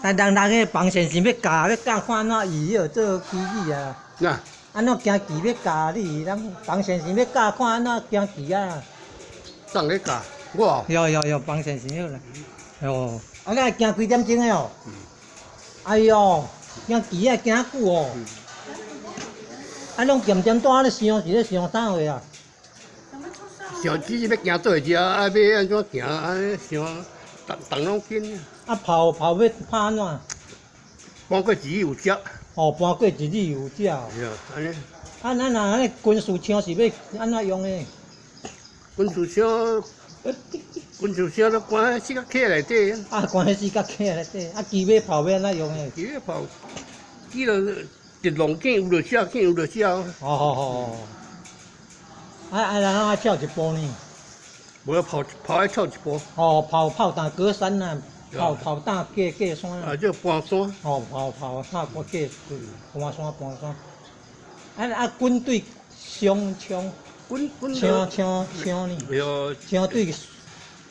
但人人个房先生欲教，欲教看按怎伊迄做机子啊？那按怎行棋欲教你？咱房先生欲教看按怎行棋啊？送咧教我。有有有，房先生好啦。哦，啊，你行幾點鐘的哦？哎喲，行棋啊，行久哦。啊，攏點點蹛咧想是咧想啥貨啊？想只是欲行佗位啊，啊欲按怎行啊？想動動腦筋。啊，炮炮欲拍按怎？搬過一日有食。哦，搬過一日有食。對，按呢。啊，咱若按呢軍事槍是欲按怎用的？軍事槍，軍事槍都關喺四角坑內底。啊，關喺四角坑內底。啊，機尾炮欲按怎用的？機尾炮，機就直浪見有就射，見有就射。哦哦哦。啊啊，然後愛跳一步呢？無炮炮愛跳一步。哦，炮炮彈過山啊，炮炮彈過過山。啊，這搬山。哦，炮炮打過過搬山搬山。啊啊，軍隊雙槍。軍軍。槍槍槍呢？槍對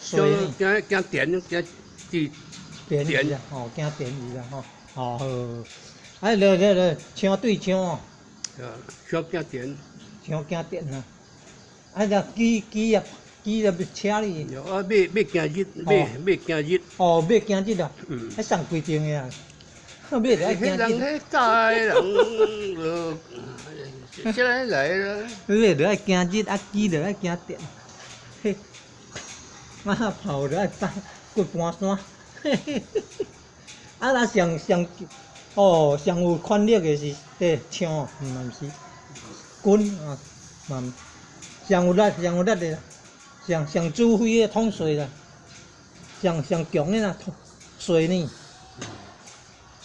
水呢？驚驚電，驚電。電啊！哦，驚電去啦吼。哦好。啊，來來來，槍對槍哦。啊，槍驚電。槍驚電啊！啊，只機機啊，機就車哩。啊，馬馬驚熱，馬馬驚熱。哦，馬驚熱啊！嗯。彼啥規定的啊？馬就愛驚熱。彼人彼早的人，就這來啦。馬就愛驚熱，啊機就愛驚電。嘿，啊炮就愛打過搬山。嘿嘿嘿。啊，若上上哦，上有權力的是這槍，嘛毋是軍啊，嘛。上有力，上有力的啦，上上指揮的統帥啦，上上強的啦，帥呢，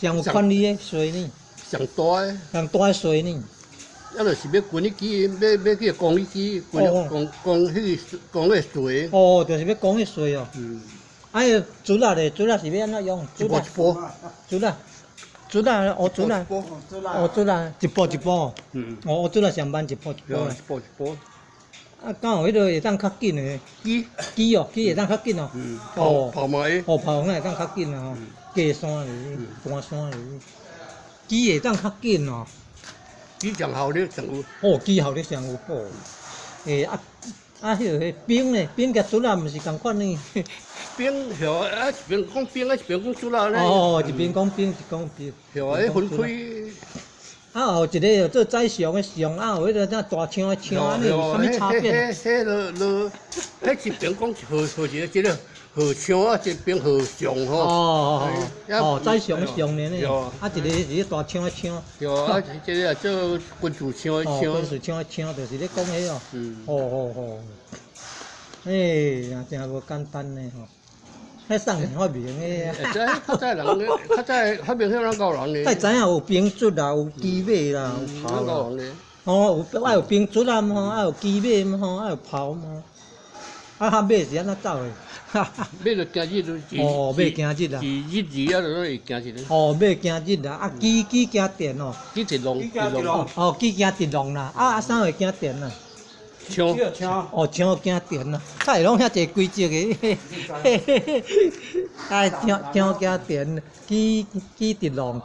上有權力的帥呢，上大的，上大的帥呢。啊，就是欲軍彼支，欲欲去攻彼支，軍攻攻彼個攻彼個帥。哦，就是欲攻彼帥哦。嗯。啊，彼個卒仔咧，卒仔是欲按怎用？一步一步。卒仔，卒仔，哦卒仔，哦卒仔，一步一步。嗯。哦，卒仔上班一步一步。一步一步。啊，敢有彼个會當較緊的？機機哦，機會當較緊哦。哦，炮嘛會。哦，炮那會當較緊啊吼，過山去，搬山去。機會當較緊哦。機上效率上有。哦，機效率上有哦。欸啊啊，彼个兵咧，兵佮卒仔毋是仝款呢。兵曉啊，一邊講兵啊，一邊講卒仔咧。哦，一邊講兵，一講兵。曉啊，彼分開。啊，有一個做宰相的相，啊，有彼個啥大槍的槍，按呢有啥物差別？彼彼落彼一邊講號號一個這個號槍啊，一邊號相吼。哦哦哦，宰相的相呢？啊，一個是咧大槍的槍。對啊，這個做軍事槍的槍。軍事槍的槍，就是咧講彼哦。哦哦哦。欸，也真無簡單呢吼。彼啥人發明的？較早人，較早發明彼人高人呢。愛知影有兵卒啦，有機馬啦，有炮啦。哦，有愛有兵卒啊，吼，愛有機馬吼，愛有炮嘛。啊，哈馬是按怎走的？馬就行日就哦，馬行日啊。是日字啊，就攏會行日。哦，馬行日啊，啊機機行電哦。機直浪，直浪。哦，機行直浪啦，啊啊啥會行電啊？槍，哦，槍驚電啦，較會攏遐濟規則的，嘿嘿嘿，啊，槍槍驚電，機機直浪，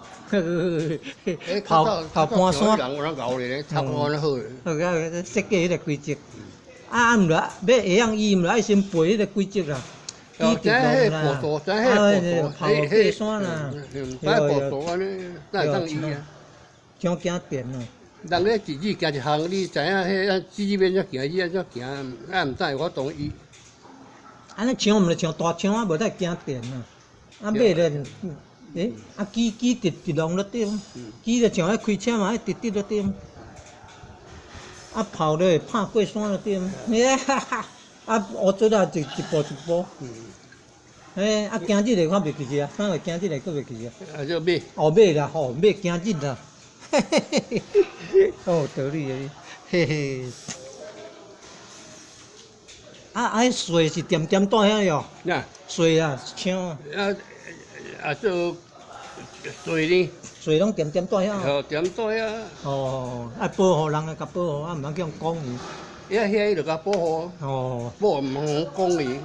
炮炮搬山。人有人熬咧，差不多按呢好。好啊，設計彼个規則，啊啊毋著，欲會曉伊毋著愛先背彼个規則啦。機直浪啦，啊，炮過山啦，對對，按呢，哪會當伊啊？槍驚電啊！人咧一日行一項，你知影彼按指欲按怎行，你按怎行，啊毋知有法度伊。按呢槍毋著像大槍啊，無得驚電啊。啊馬咧，欸，啊機機直直浪就對，機就像彼開車嘛，愛直直就對。啊炮咧會拍過山就對。哈哈，啊烏卒仔一一步一步。欸，啊行日的我袂記得啊，啥會行日的閣袂記得。啊，這馬。哦，馬啦吼，馬行日啦。嘿嘿嘿嘿，哦，道理的，嘿嘿。啊啊！彼帥是點點蹛遐喲。帥啊，槍啊。啊啊！做帥呢？帥攏點點蹛遐。哦，點蹛遐。哦，愛保護人啊，共保護啊，毋通去予人講伊。遐遐伊就共保護。哦。保護毋通講伊。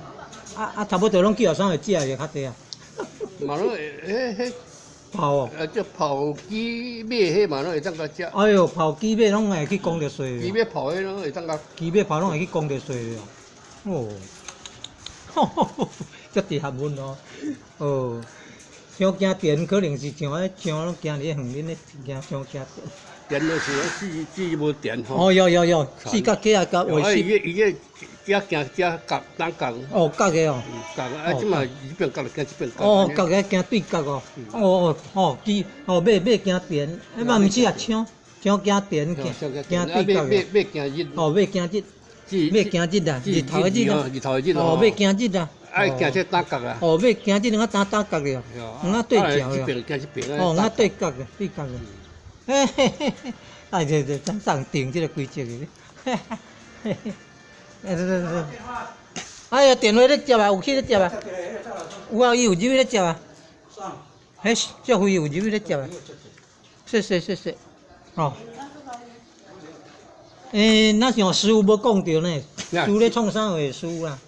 啊啊！差不多攏叫學生會食的較濟啊。嘛攏會，彼彼炮哦。啊，這炮機馬彼嘛攏會當共食。哎喲，炮機馬攏會去攻著稅。機馬炮彼攏會當共。機馬炮攏會去攻著稅哦。哦，這濟學問哦。哦，傷驚電可能是像彼像攏驚佇園恁咧驚傷驚電。電就是四四無電吼。哦，有有有，四角機啊，甲衛伊個伊個遮行遮角單角。哦，角的哦。角啊，這馬這邊角就行這邊角。哦，角的行對角哦。哦哦哦，機哦馬馬驚電，啊嘛毋是啊，槍槍驚電，行行對角。馬馬驚熱。哦，馬驚熱。馬驚熱啊，日頭的熱啊。日頭的熱哦，馬驚熱啊。愛行這單角啊。哦，馬驚熱，我單單角的哦。我對角的。這邊行這邊。哦，我對角的，對角的。嘿嘿嘿，哎，這這怎上定這個規則的？嘿嘿嘿，哎，這這這，哎呀，電話咧接啊，有去咧接啊？有啊，伊有入去咧接啊。彼小輝有入去咧接啊？謝謝謝謝，哦。欸，若像師傅無講著呢，師咧創啥貨師啊？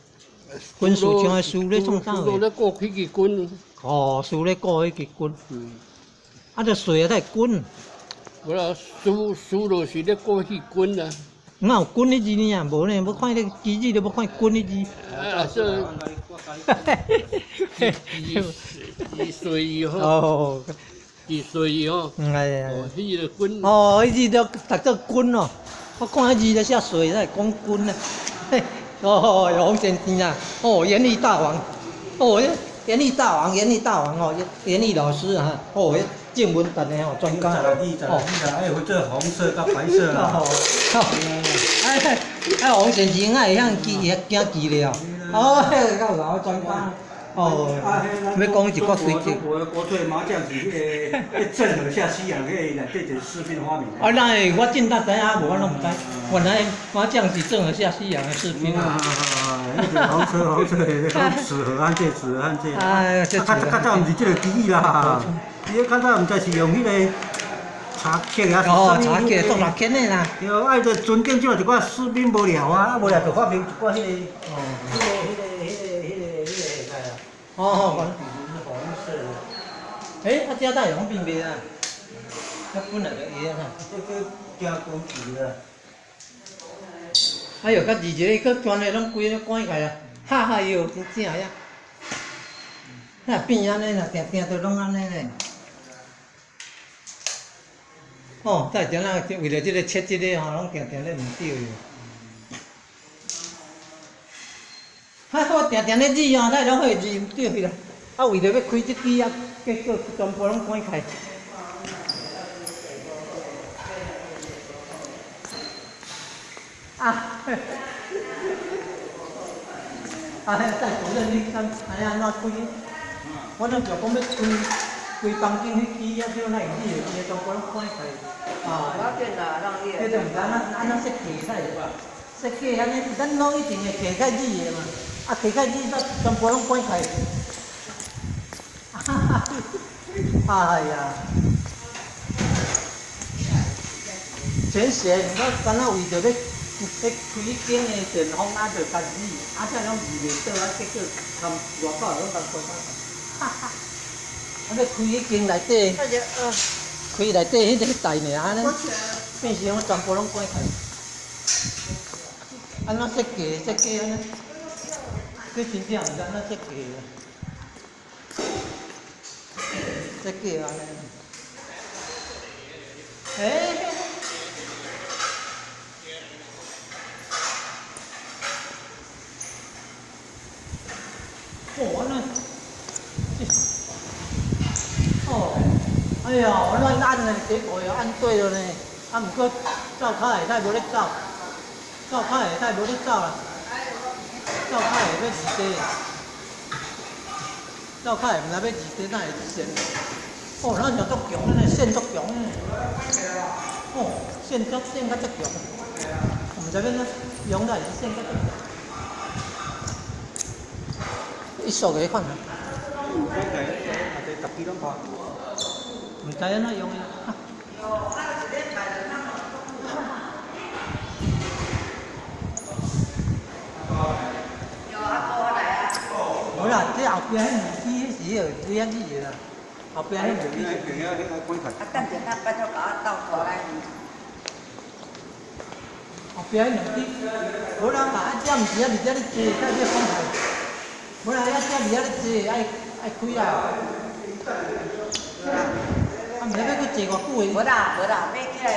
軍事像的師咧創啥貨？師咧顧彼支棍。哦，師咧顧彼支棍。嗯。啊，這水啊，才會滾。無啦，輸輸就是咧顧彼棍啊。哪有棍彼字呢？啊，無呢，欲看彼個機子，就欲看棍彼字。啊，這。字水吼。哦。字水吼。哎呀。哦，彼个棍。哦，彼字都讀做棍哦。我看彼字咧寫水，才會講棍啊。嘿，哦，王先生啊，哦，園藝大王，哦，園藝大王，園藝大王哦，園藝老師啊，哦。正文特的哦，專家。哦，哎，分做紅色佮白色啦。哦，哎，哎，王先生啊，會曉記，會驚記咧哦。哦，夠老專家。哦，欲講一寡規則。國國粹麻將是彼個，鄭和下西洋，彼個內底一個士兵發明。啊，哪會？我真早知影，無我攏毋知。原來麻將是鄭和下西洋的士兵啊。啊，彼個紅色紅色的，講紙和漢這紙和漢這。哎，較較早毋是這個機器啦。伊較早毋知是用彼個柴刻啊，哦，柴刻做六千的啦。對，啊，就船頂只有一寡士兵無聊啊，啊無聊就發明一寡彼個，哦，彼個、彼個、彼個、彼個、彼個會使啊。哦哦。紅色的。欸，啊，這哪會方便袂啊？這本來就會啊。這個加工具啦。哎喲，較二一個，閣全个攏規個關起來啊！哈哈喲，真正呀。那變按呢啦，定定都攏按呢咧。哦，在陣啊，為著這個切這個吼，攏定定咧毋對去。哈，我定定咧煮啊，哪會攏會煮毋對去啦？啊，為著欲開這支啊，結果全部攏關開。啊，啊，蔡主任，你敢知影按怎開？我拢就講欲開開房間彼支啊，叫哪會煮會記，全部攏關開。啊，這就毋知按怎按怎設計才會設計按呢，咱攏一定會提較煮的嘛，啊提較煮煞全部攏關開。哈哈，哎呀，前線我敢若為著欲欲開彼間的電風啊，就共煮，啊才攏字袂倒，啊結果含外口攏共關關。哈哈，啊欲開彼間內底，開內底彼個台爾，按呢變成我全部攏關開。按怎設計設計按呢？這真正毋知按怎設計的。設計按呢？欸？哦，按呢？哦，哎呀，我亂按了，結果又按對了呢。啊，毋過灶跤下底無咧走，灶跤下底無咧走啦。灶跤下欲字地，灶跤下毋知欲字地，哪會線？哦，咱像足強呢，線足強呢。哦，線足線較足強，毋知欲按怎用來線較足強。一束的款啊。毋知按怎用的。無啦，這後壁彼耳機彼是迄个你遐去啦，後壁彼無啊，等陣啊，拜託共我鬥過來。後壁彼兩支，無人啦，啊，這毋是啊，佇遮咧坐，看你講台。無啦，遐遮佇遐咧坐，愛愛開啦。啊，毋知欲閣坐偌久的。無啦無啦，欲起來。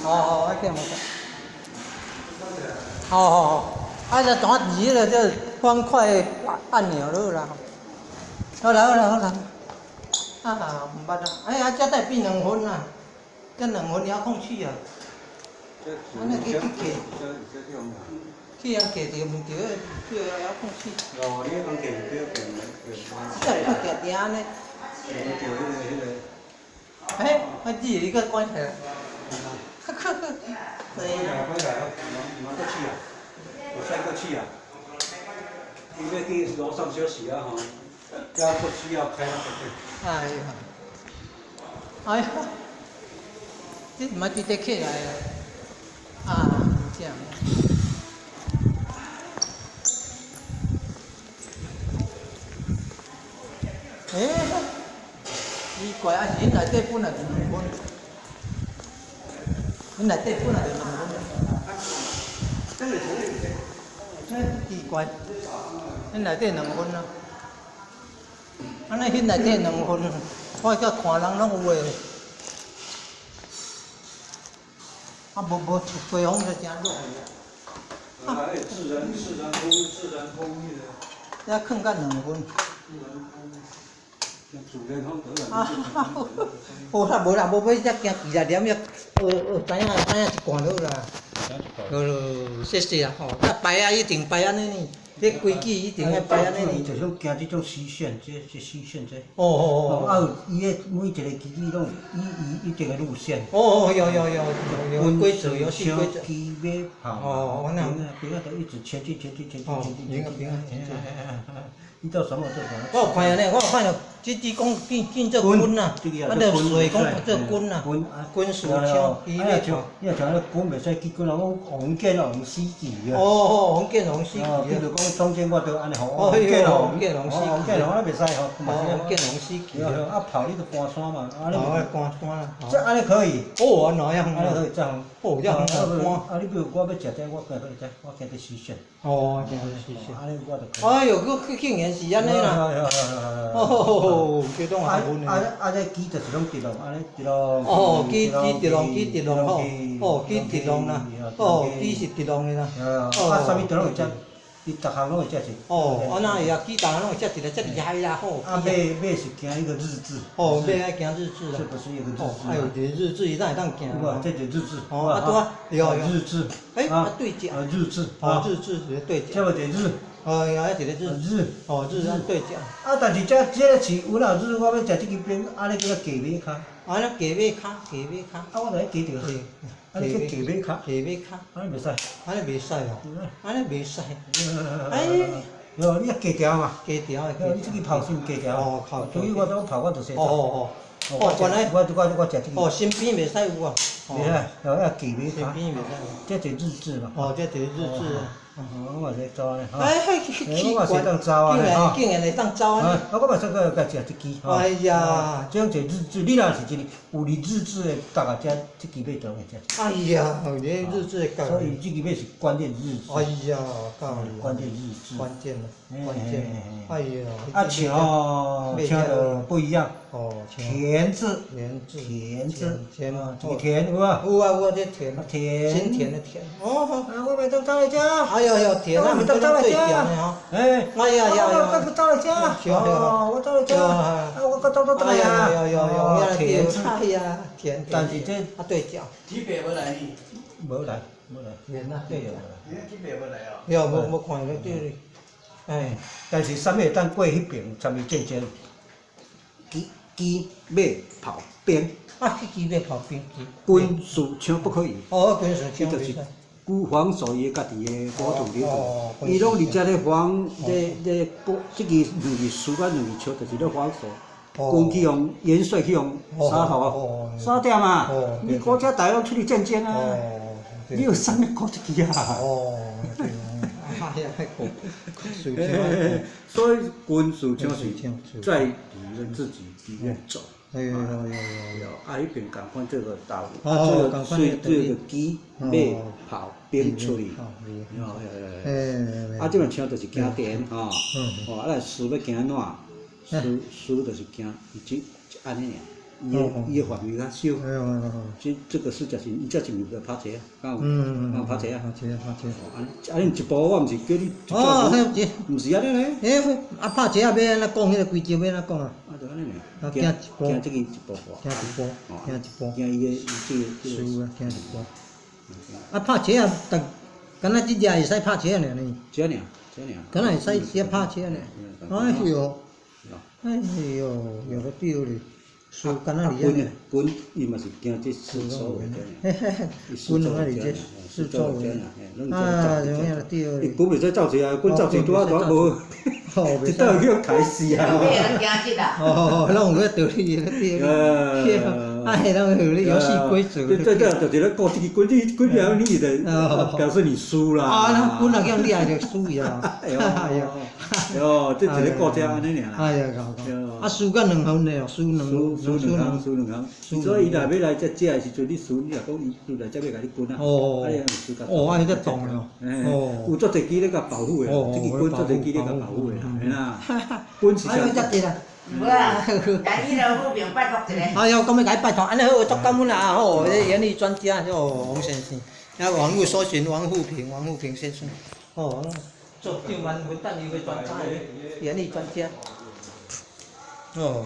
哦哦，愛起來無好好好，啊，就當佇彼个這方塊按鈕就好啦。好啦好啦好啦。啊，毋捌啊！哎呀，這才變兩分啊，這兩分遙控器啊。按呢去去計，去人計著毋對，這個遙控器。哦，你講計對計這個定定按呢。對彼個彼個。哎，我只你閣關起來。哈哈哈。關起來，關起來，毋通閣試啊！會使閣試啊！伊欲去樓上休息啊吼，遮閣需要開那個。哎呀，哎呀，這毋捌直接起來啊！啊，真正。欸，奇怪，啊是彼內底本來就兩分，彼內底本來就兩分。欸，奇怪，彼內底兩分啊。按呢彼內底兩分，我才看人攏有的。啊，無無，吹風就誠熱。啊，自然自然風，自然風彼個。遮囥甲兩分。自然風，自然風得啊，好啦，無啦，無欲遮行幾十點遐，學學知影知影一罐就好啦。好咯，謝謝啦吼，啊排啊一定排按呢呢，這規矩一定愛排按呢呢。就想行這種虛線，這這虛線這。哦哦哦。啊有伊个每一個機器攏有伊伊一定的路線。哦哦，有有有有規則，遊戲規則。機馬炮。哦，我那。兵啊，就一直前進前進前進前進。兵啊兵啊。你到什麼做什麼。我有看呢，我有看著，這支講變變做軍啊，啊，就水講做軍啊，軍事槍，機馬炮。你若像那軍袂使去軍啊，講王建哦，死棋啊。哦哦，王建王死棋啊。比如講中間我都按呢吼，王建王建王死王建王那袂使吼。王建王死棋。啊炮你就搬山嘛，按呢。哦，搬山啦。這按呢可以。哦，按哪樣？按呢可以這樣。哦，這樣搬。啊，你比如我欲食這，我行去這，我行去死線。哦，行去死線。按呢我就可以。哎喲，閣竟然是按呢啦。哦，這種學問啊啊！這機就是攏直落，按呢直落。哦，機機直落，機直落吼。哦，機直落啦。哦，機是直落的啦。哦。啊，啥物都攏會食，伊逐項攏會食一。哦，啊那會啊，機逐項攏會食一個，遮厲害啦吼。啊，馬馬是行一個日字。哦，馬愛行日字啦。這不是一個日字。哎呦，這日字伊哪會當行？哇，這是日字。哦，啊對啊，有有。日字。欸，啊對角。啊，日字。哦，日字是對角。這個是日。哦，呀，一個日。日。哦，日啊對角。啊，但是這這是有啦日，我欲食這支鞭，按呢叫做雞尾跤。啊，那雞尾跤，雞尾跤。啊，我就咧加著。啊，你叫雞尾跤。雞尾跤。按呢袂使。按呢袂使哦。按呢袂使。哎。喲，你加條嘛？加條。你這支炮是毋加條？哦，炮。所以我講炮我就說。哦哦哦。哦，原來我我我食這個。哦，身邊袂使有啊。袂使，哦，要雞尾跤。身邊袂使有。這是日字嘛？哦，這是日字。我嘛是走按呢，哎，奇我嘛是當走按呢，吼。竟然會當走按呢。啊，我嘛說過共食一支，吼。哎呀，這種一日字，你若是一個有日字的，逐個這這支馬就會食。哎呀，你日字的教。所以這支馬是關鍵日字。哎呀，教你。關鍵日字。關鍵關鍵。哎呀。啊，像像就不一樣。哦，田字。田字。田字。田。這個田有無？有啊有啊，這田。田。新田的田。哦。啊，我袂當走來食。哎呀呀，田啊，我袂當走來食。哎。哎呀呀呀！我走來食。哦，我走來食。啊，我閣走倒轉來啊。哎呀呀呀！田字。哎呀，田。但是這。啊，對角。鐵白無來呢？無來，無來。田啊，對角。鐵白無來哦。喲，無無看著對。哎，但是啥物會當過彼爿參與戰爭？機機馬炮兵。啊，去機馬炮兵。軍事槍不可以。哦，軍事槍就是孤防守伊家己的國土領土，伊攏佇遮咧防，咧咧保，這个兩支輸甲兩支槍，就是咧防守。軍去予元帥去予殺頭，殺掉嘛！你國家大佬出去戰爭啊！你有啥物顧這支啊？哦，對。遐顧，事情。所以軍事就是在敵人自己裡面走。哎呦呦呦呦！啊，彼邊仝款這個道理，這個所以這個騎馬炮兵出去。啊，這擺像就是行田吼，哦，啊，來輸欲行怎？輸輸就是行，伊只按呢爾，伊的範圍較小。這個是就是伊這是毋是拍坐啊？敢有？敢有拍坐啊？拍坐拍坐。按呢一步我毋是叫你。哦，毋是按呢咧。欸，啊拍坐啊，欲按怎講？彼個規則欲按怎講啊？啊，就按呢爾。行一步。行這個一步。行一步。行一步。行伊的這個。輸啊，行一步。啊，拍坐啊，逐，敢若這隻會使拍坐爾呢？這爾，這爾。敢若會使直接拍坐爾？哎喲。哎喲，有個對咧，輸敢若佇遐。軍伊嘛是行這四周圍，軍攏愛佇這四周圍。啊，有影對咧。軍袂使走踮啊，軍走踮拄仔拄仔無，一倒去予刣死啊！哦，攏有個道理個對。哎，攏有咧遊戲規則。對對，就是咧顧這個軍，你軍了你就表示你輸啦。啊，那軍若叫掠就輸去啊！哎喲，這一個顧這按呢爾啦。哎呀，搞搞。啊，輸甲兩分咧，輸兩，輸兩項，輸兩項。所以伊若欲來遮食的時陣，你輸，你若講伊來遮欲共你軍啊。哦。哦，按呢才動咯。哦。有足濟機咧共保護的，這支軍足濟機咧共保護的，嘿啦。軍是啥？無啦，來你老母邊拜託一下。哎喲，咁欲共伊拜託，按呢好，足感恩啦吼！這園藝專家哦，王先生，啊，網路搜尋王富平，王富平先生，哦，做上萬分等於個專家，園藝專家，哦。